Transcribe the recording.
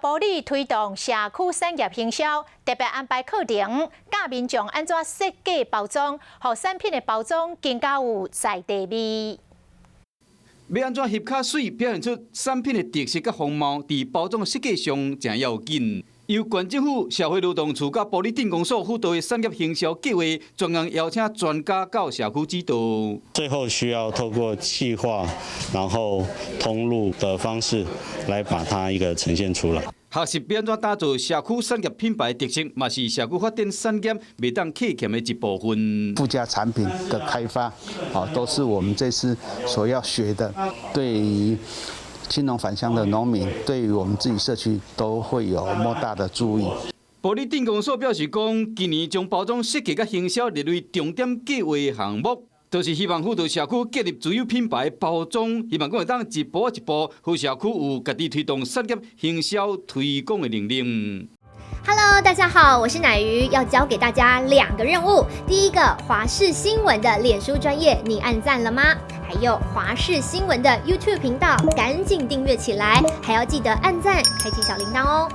埔里推動社區產業行銷，特別安排課程教民眾按怎設計包裝，予產品的包裝更加有在地味。欲按怎翕較媠，表現出產品的特色佮風貌，佇包裝設計上誠要緊。由縣政府社會勞動處佮埔里鎮公所輔導的產業行銷計劃，專工邀請專家到社區指導。最後需要透過企劃，然後通路的方式來把它一個呈現出來。學習欲按怎打造社區產業品牌特色，嘛是社區發展產業袂當缺欠的一部分。附加產品的開發，啊，都是我們這次所要學的。對於青農返鄉的農民，對於我們自己社區都會有莫大的助益。埔里鎮公所表示講，今年將包裝設計佮行銷列為重點計劃項目，就是希望輔導社區建立自有品牌包裝，希望講會當一步一步，予社區有家己推動產業行銷推廣的能力。 Hello，大家好，我是乃瑜，要交給大家兩個任務。第一個，華視新聞的臉書專頁，你按讚了嗎？還有華視新聞的 YouTube 頻道，趕緊訂閱起來，還要記得按讚，開啟小鈴鐺哦。